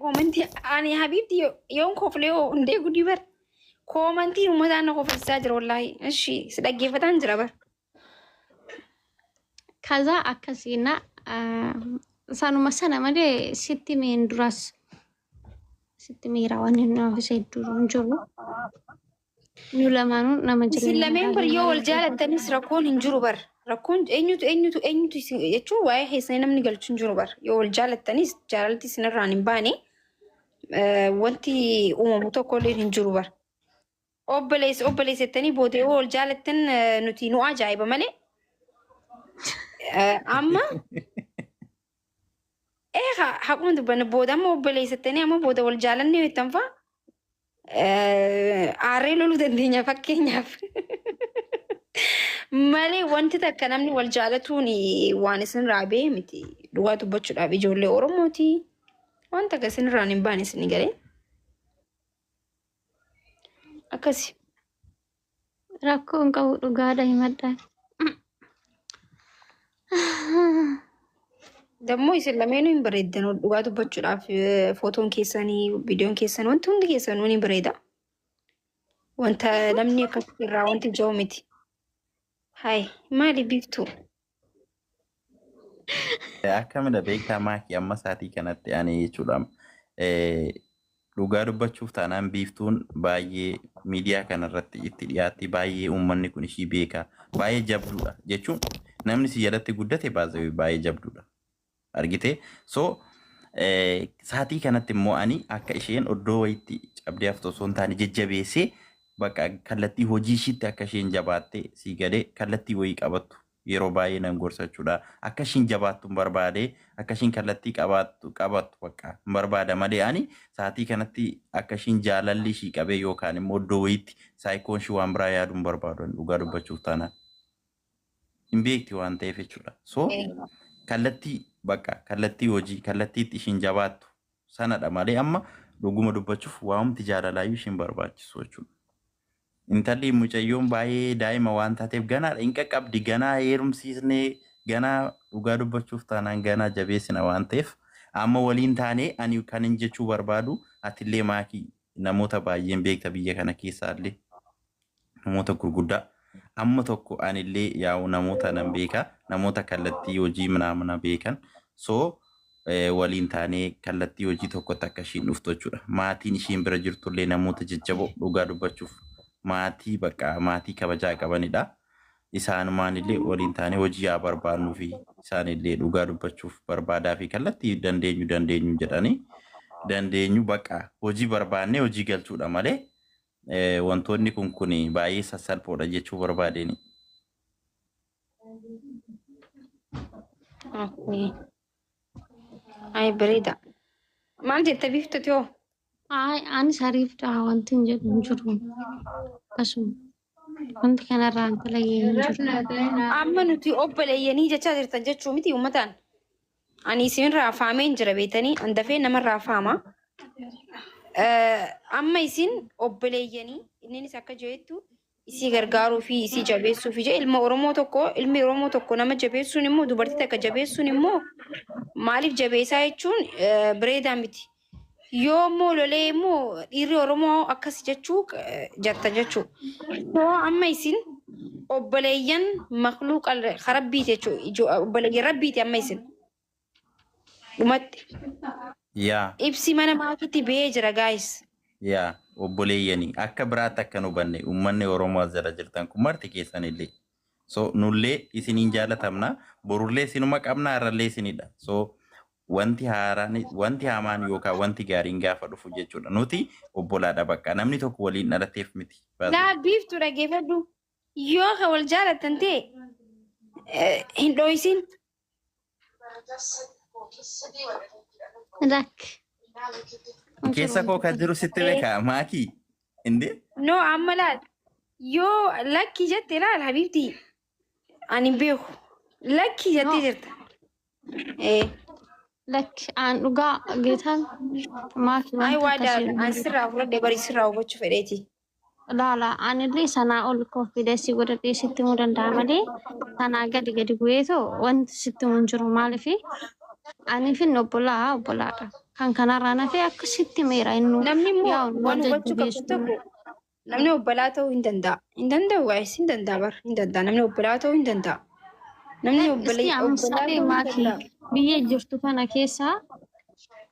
Koomantii ani habiibti yoon koflee hoo hundee gudii bar. Koomantiin uummataan na kofalchisaa jira wallaahi. Ishi si dhaggeeffataan jira bar. Kaza akkasii na sanuma sana malee sitti meen duras sitti meera waan inni ofiisa hedduu hin jiru. Nu lamaanuu nama Isin jireenya lameen bar gaarii yoo wal jaalattanis rakkoon hin jiru bar. Rakkoon eenyutu eenyutu eenyutu isin jechuun waa'ee keessanii namni galchu hin jiru bar. Yoo wal jaalattanis jaalalti isinirraan hin baane wanti uumamu tokko illee hin jiru bar. Obboleessa obboleessa jettanii booda yoo wal jaalattan nuti nu ajaa'iba malee. Amma eegaa haquma dubbanna booda amma obboleessa jettanii amma booda wal jaalanne yoo jettan fa'a aarree loluu dandeenya fakkeenyaaf. Malee wanti takka namni wal jaalatuun waan isinirraa ba'e miti. Dhugaa dubbachuudhaaf ijoollee Oromooti. Waan takka isinirraan hin baane isin galee. Akkasi. Rakkoo hin qabu dhugaadha himadha. Dammoo isin lameenuu hin bareeddan dhugaa dubbachuudhaaf footoon keessanii viidiyoon keessan wanti hundi keessanuu ni bareeda. Wanta namni akkasitti irraa wanti jiru miti. Hayi maali biiftuu? Akkamidha beektaa maakii amma sa'aatii kanatti ani jechuudha. Dhugaa dubbachuuf taanaan biiftuun baay'ee miidiyaa kanarratti itti dhiyaatti baay'ee uummanni kun ishii beeka baay'ee jabduudha jechuun namni si jalatti guddate baay'ee jabduudha. Argitee so sa'aatii kanatti immoo ani akka isheen oddoo wayitti cabdee haftu osoo hin taane jajjabeessee bakka kallattii hojii ishiitti akka isheen jabaattee sii galee kallattii wayii qabattu yeroo baay'ee nan gorsa jechuudha. Akka ishiin jabaattu hin barbaade, akka ishiin kallattii qabaattu qabattu bakka hin barbaada malee ani sa'aatii kanatti akka ishiin jaalalli ishii qabee yookaan immoo iddoo wayiitti saayikoon ishii waan biraa yaaduu hin barbaadu ani dhugaa dubbachuuf taanaan. Hin beekti waan ta'eef jechuudha. So kallattii bakka kallattii hojii kallattii itti ishiin jabaattu sanadha malee amma dhuguma dubbachuuf waa'umti jaalalaayyuu ishiin barbaachisu jechuudha. Intalli mucayyoon baay'ee daa'ima waan taateef ganaadha hin qaqqabdi ganaa heerumsiisnee ganaa dhugaa dubbachuuf taanaan ganaa jabeessina waan ta'eef amma waliin taanee ani kan hin jechuu barbaadu atillee maakii namoota baay'een beekta biyya kana keessaallee namoota gurguddaa amma tokko anillee yaa'u namoota nan beeka namoota kallattii hojii manaamana beekan so waliin taanee kallattii hojii tokkotti akka ishiin dhuftu jechuudha. Maatiin ishiin bira jirtullee namoota jajjaboo dhugaa dubbachuuf maatii bakka maatii kabajaa qabanidha. Isaanumaan illee waliin taanee hojii haa barbaannuu fi isaanillee dhugaa dubbachuuf barbaadaa fi kallattii dandeenyu dandeenyu jedhanii dandeenyu bakka hojii barbaannee hojii galchuudha malee wantoonni kun kun baay'ee sassalphoodha jechuu barbaadeen. Okay. Ay bareeda. Maal jette biiftuti hoo? Ay, anis ariifdha wanti hin jedhu hin jiru. Akkasuma. Wanti kanarraa hin dalagne hin jiru. Amma nuti obboleeyyanii jechaa jirtan jechuu miti uummataan. Ani isinirraa faameen jira beektanii an dafee namarraa faama. Amma isin obboleeyyanii inninis akka jeettu isii gargaaruu fi isii jabeessuu fi ilma Oromoo tokko ilmi Oromoo tokko nama jabeessuun immoo dubartii takka jabeessuun immoo maaliif jabeessaa jechuun bareedaa miti. Yoo immoo lolee immoo dhiirri Oromoo akkas jechuu jarta jechuu. Yoo amma isin obboleeyyan makluuqa rabbiiti jechuu obboleeyyan rabbiiti amma isin dhumatti. Yaa. Ibsi mana maakitti ba'ee jira guys. Yaa obboleeyyanii akka biraatti akka nu hubanne uummanni Oromoo as jala jirtan kun marti keessanillee. So nullee isiniin jaalatamna borullee isinuma qabna har'allee isinidha. So wanti haaraan wanti hamaan yookaan wanti gaariin gaafa dhufu jechuudha. Nuti obbolaadha bakka namni tokko waliin dhalateef miti. Laa biiftuu dhageeffadhu. Yoo ka wal jaalattan ta'e hin dho'isin. Lakki. Keessa koo kan jiru sitti beeka maakii. Indee? No amma laal yoo lakki jette laal habiibti ani hin beeku lakki jettee No. jirta. Eh. Lakki aan dhugaa geetaan maaki Ay wanti waa akkasii daal hin an jiru. sirraa fudhadhe bari sirraa hubachuu fedheeti. Laala anillee sanaa ol konfiidensii godhadhee sitti himuu danda'a malee sanaa gadi gadi bu'eetoo wanti sitti himu hin jiru maaliif aniif inni obbolaa obbolaadha. Kan kanarraa nafee akkasitti meera innu Namni immoo yaa nu waan hubachuu qabdu jajjabeessu. tokko namni obbolaa ta'uu hin danda'a. Hin danda'u guys, hin danda'a bar, hin danda'a. Namni obbolaa ta'uu hin danda'a. Namni Isti obbolaa amsaalee ta'uu hin maakii danda'a. biyya jirtu kana keessa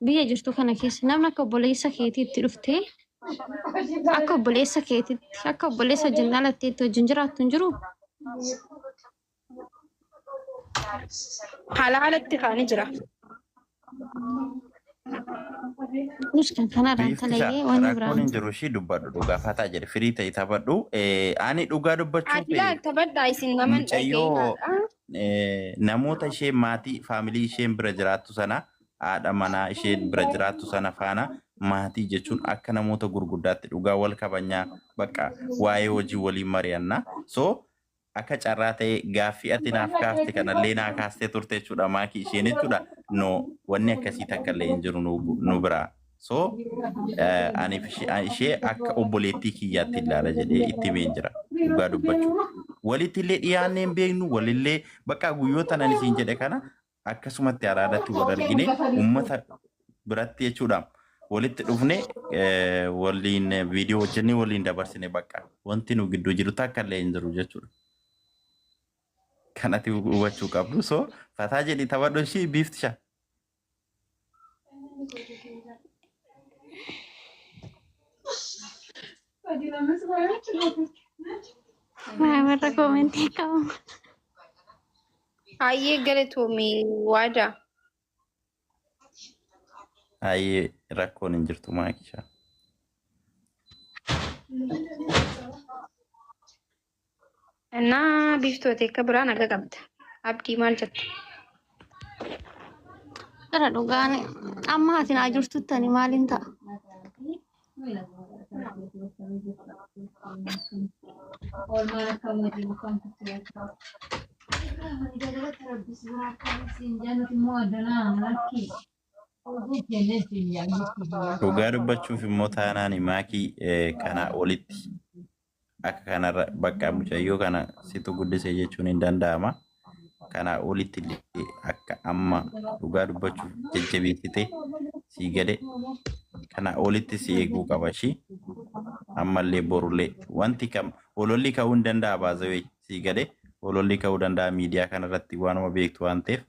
biyya jirtu kana keessa namni akka obboleessa keetiitti dhuftee akka obboleessa keetiitti akka obboleessa wajjin dhalatteetti wajjin jiraattu hin jiru. Haala haalatti kaanii jira. Nus kan kanarraan Biiftisha talayee wanni rakkoon biraan hin jiru ishii dubbadhu dhugaa fataa jedhe firii ta'e taphadhu. Ani dhugaa dubbachuuf Ati laal taphadhaa isin naman mucayyoo dhaga'ee namoota ishee maatii faamilii isheen bira jiraattu sana haadha manaa isheen bira jiraattu sana faana maatii jechuun akka namoota gurguddaatti dhugaa wal kabajnaa bakka waa'ee hojii waliin mari'annaa. So akka carraa ta'e gaaffii ati naaf kaafte kanallee naa kaastee turte jechuudha maakii isheen jechuudha. No, wanni akkasii takka illee hin jiru nu biraa. So aniif ishee akka obboleettii kiyyaatti ilaala jedhee itti himeen jira dhugaa dubbachuu. Walitti illee dhiyaannee hin beeknu, walillee bakka guyyoota nan isiin jedhe kana akkasumatti araadatti wal argine uummata biratti jechuudha. Walitti dhufne, waliin viidiyoo hojjennee waliin dabarsine, bakka wanti nu gidduu jiru takka illee hin jiru jechuudha. Kanatti hubachuu qabdu. So fataa jedhi taphadhu ishii biiftisha. Warra koomentii qabu. Hayyee galatoomii waadaa. Hayyee, rakkoon hin jirtu maakisha. Innaa biiftoota akka biraa naga qabda. Abdii maal jetta? Irra dhugaan amma ati naa jirtutti ani maaliin ta'a? Dhugaa dubbachuuf immoo taanaan maakii kanaa olitti akka kanarra bakka mucayyoo kana situ guddise jechuun hin danda'ama. Kanaa olitti illee akka amma dhugaa dubbachuuf jajjabeessite sii gade kanaa olitti si eeguu qaba ishii. Ammallee borullee wanti kam ololli ka'uu hin danda'a, baazawee sii gade ololli ka'uu danda'a miidiyaa kanarratti waanuma beektu waan ta'eef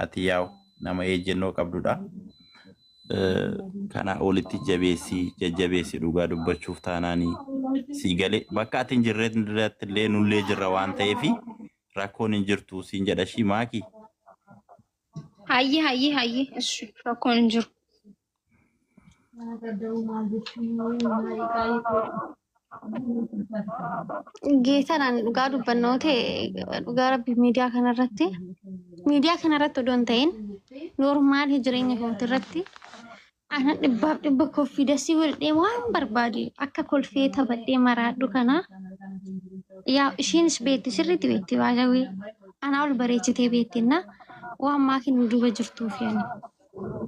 ati yaa'u nama ejjennoo qabdudha. Kanaa olitti jabeessii jajjabeessi dhugaa dubbachuuf taanaanii sii galee bakka ati hin jirre irratti illee nullee jirra waan ta'eef rakkoon hin jirtu siin jedha ishii maakii. Hayyee hayyee hayyee ishi rakkoon hin jiru. Geetanaan dhugaa dubbannoo ta'e dhugaa rabbi miidiyaa kanarratti odoo hin ta'in normal jireenya kooti irratti ana dhibbaaf dhibba confidence godhadhee waan barbaade akka kolfee taphadhee maraadhu kana yaa ishiinis beekti, sirriitti beekti, baay'ee anaa ol bareechitee beektinna waan maakiin duuba jirtuuf yani.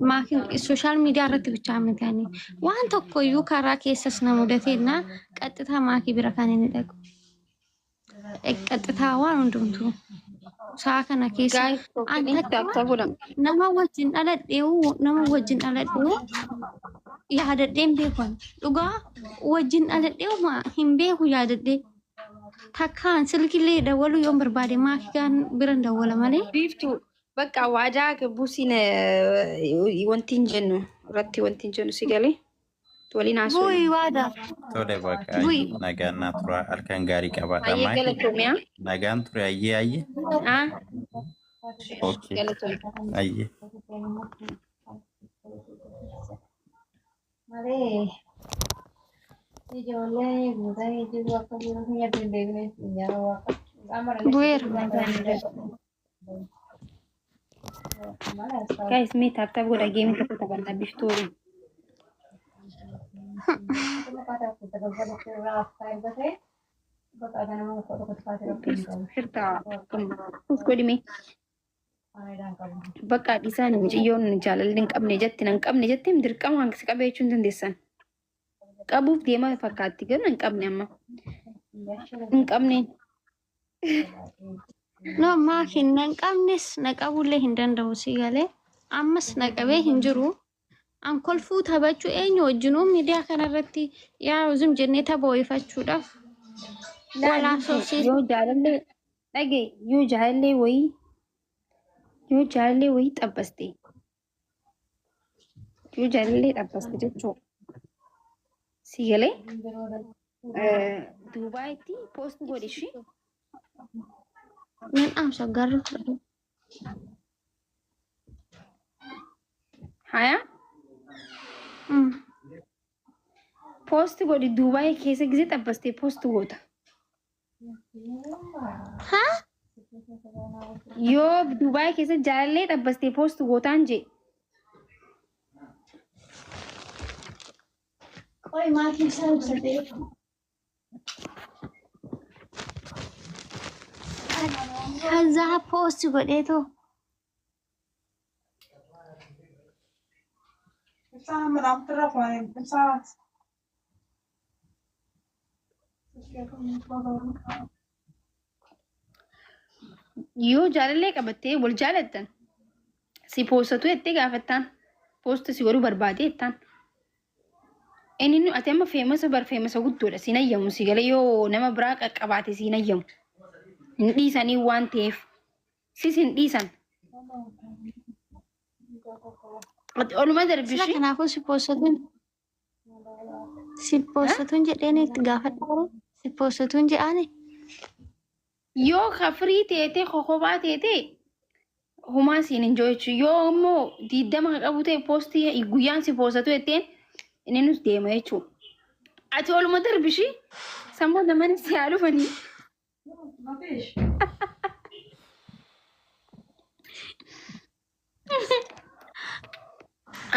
Maakiin social media irratti bichaa miti, ani waan tokko iyyuu karaa keessas na mudateenna qaxxitaa maakii bira kan inni dhaqu. Qaxxitaa waan hundumtuu sa'a kana keessa Guys, an takka takka godhama. Nama wajjin dhaladheewu yaadadheen beeku ani. Dhugaa wajjin dhaladheewu hin beeku yaadadhee. Takkaan silkillee dawwaluu yoon barbaade maakii gaan biran dawwala malee. Biiftuu bakka waadaa buusiin wanti hin jennu irratti wanti hin jennu si galee waliin haasofna. Bu'ii waadaa. Tole bakka Bu'i. nagaan naa tura, halkan gaarii qabaadha Hayyee maakii. galatoomiyaa. Nagaan ture, ayyee ayyee. Ah, Okay. galatoomii. Ayyee. Malee ijoollee guutanii jiru akka jiru hin beekne yeroo waaqa. Bu'eera. Guys, mee tap tap godha, geemii tokko taphanna biiftuu waliin. Sirta godhi mee. Bakka isaan mucayyoon jaalalli hin qabne jetti hin qabne jetti dirqama hanqisi qabee jechuun dandeessan. Qabuuf deemaa fakkaatti garuu hin qabne amma. Hin qabne. No, maakiin na hin qabnes na qabullee hin danda'u si galee. Ammas na qabee hin jiru. An kolfuu taphachuu eenyu wajjinuu miidiyaa kanarratti yaa zum jennee tapha ho'ifachuudhaaf wal haasofsiisu. Yoo jaalallee dhage, yoo jaalallee wayii xabbaste, yoo jaalallee xabbaste jechuudha. Si galee Duubaayitti post godhi ishii. Nan dhaamsa garuu fudhate. Haya, post godhi. Duubaayii keessa gisee xabbaste post goota. Haa? Yoo Duubaayii keessa jaalallee xabbaste post gootaan jee. Qoy, maatiin isaa ibsatee. ከዛ post godheetoo. Ibsaan madhaamtirra kumaan ibsaa. Yoo jaalallee qabattee wal jaalattan si poostatu jettee gaafattaan, post si godhuu barbaade jettaan. Inni nu ati amma famous bar, famous guddoodha, siin ayyamu. Si galee, yoo nama biraa qaqqabaate siin ayyamu. Hin dhiisanii waan ta'eef sis hin dhiisan. Ati oluma Sila darbishi. kanaafuu si poostatuun jedheen itti gaafadha. Si poostatuun jedhaani. Yoo kafirii teetee kokobaa teetee humaa siin hin jiru jechuudha. Yoo immoo 20 kan qabu ta'e post guyyaan si poostatu jetteen inni nus deema jechuudha. Ati oluma darbishi, sammuu namani si haa dhufanii. Mafish.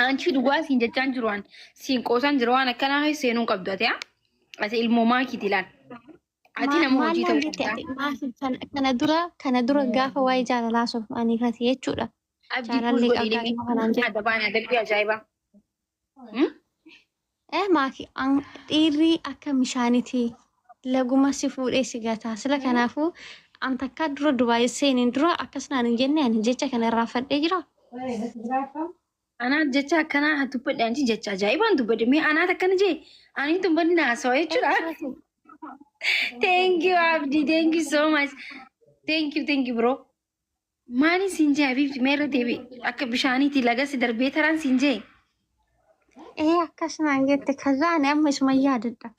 Anchi dhugaa siin jechaan jiru, waan siin qoosaan jiru, waan akkanaa keessa seenuu hin qabdu ati haa. Ati ilmoo maakiiti ilaal. Ati nama Maal hojii naan ta'uu jette qabda. ati? Maal kana dura gaafa waa'ee jaalalaa haasofaniifati jechuudha. Abdii Jaalallee puus godhii qabdaa deemee kanaan jedhu. adabaan adabbii ajaa'ibaa. Eh, maaki dhiirri akka bishaaniiti. Laguma si fuudhee si gata. Sila kanaafuu an takkaa dura Dubaay seeniin dura akkas naan hin jenne, ani jecha kana irraanfadhee jira. Anaa jecha akkanaa haa dubbadhe, anchi jecha ajaa'ibaan dubbadhe. Mee anaat akkana jee, ani dubbadhe haasawa jechuudha. Thank you, Abdi. Thank you so much. Thank you, thank you, bro. Maali siin jee, Habibti? Mee irra deebi. Akka bishaaniiti laga si darbee taraan siin jee. Ee, akkas naan jette. Kaza ani amma isuma yaadadha.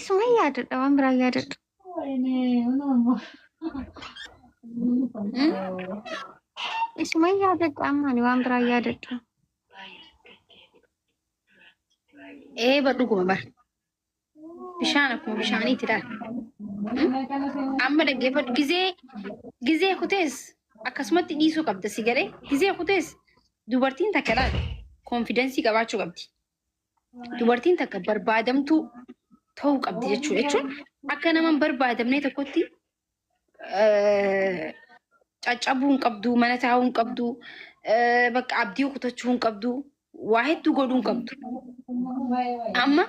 Isuma yaadadha, waan biraa yaadadha. Isuma yaadadha, amma ani waan biraa yaadadha. Ee, bar dhuguma bar. Bishaan akkuma bishaaniiti laal. Amma dhaggeeffadhu, gizee kutees akkasumatti dhiisuu qabda si galee. Gizee kutees dubartiin takka laal confidence qabaachuu qabdi. Dubartiin takka barbaadamtuu ta'uu qabdi jechuudha. Jechuun akka nama hin barbaadamne tokkotti caccabuu hin qabdu, mana taa'uu hin qabdu, bakka abdii kutachuu hin qabdu, waa hedduu godhuu hin qabdu. Amma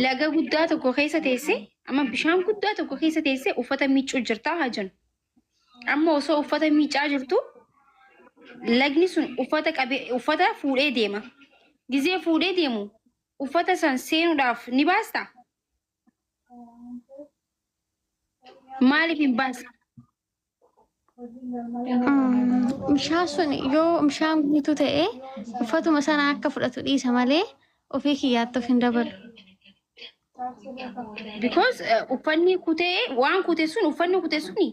laga guddaa tokko keessa teessee, amma bishaan guddaa tokko keessa teessee uffata miiccuu jirtaa haa jennu. Amma osoo uffata miicaa jirtu lagni sun uffata qabee uffata fuudhee deema. Gizee fuudhee deemu uffata san seenuudhaaf ni baastaa? Maaliif hin baasne? Bishaan sun yoo bishaan guutuu ta'e uffatuma sana akka fudhatu dhiisa malee ofii kiyyaatti of hin dabalu. Because uffanni kutee waan kute sun, uffanni kute suni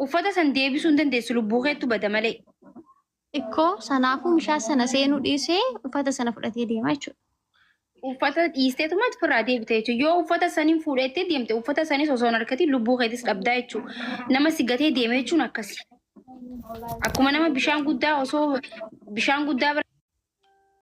uffata san deebisuu hin dandeessu, lubbuu keettu bada malee. Xiqqoo sanaafuu bishaan sana seenuu dhiisee uffata sana fudhatee deema jechuudha. Uffata dhiisteetuma ofirraa deebite jechuudha. Yoo uffata saniin fuudhettee deemte uffata sanis osoo hin harkatiin lubbuu keetis dhabdaa jechuudha. Nama si gatee deeme jechuun akkasi. Akkuma nama bishaan guddaa osoo bishaan guddaa bira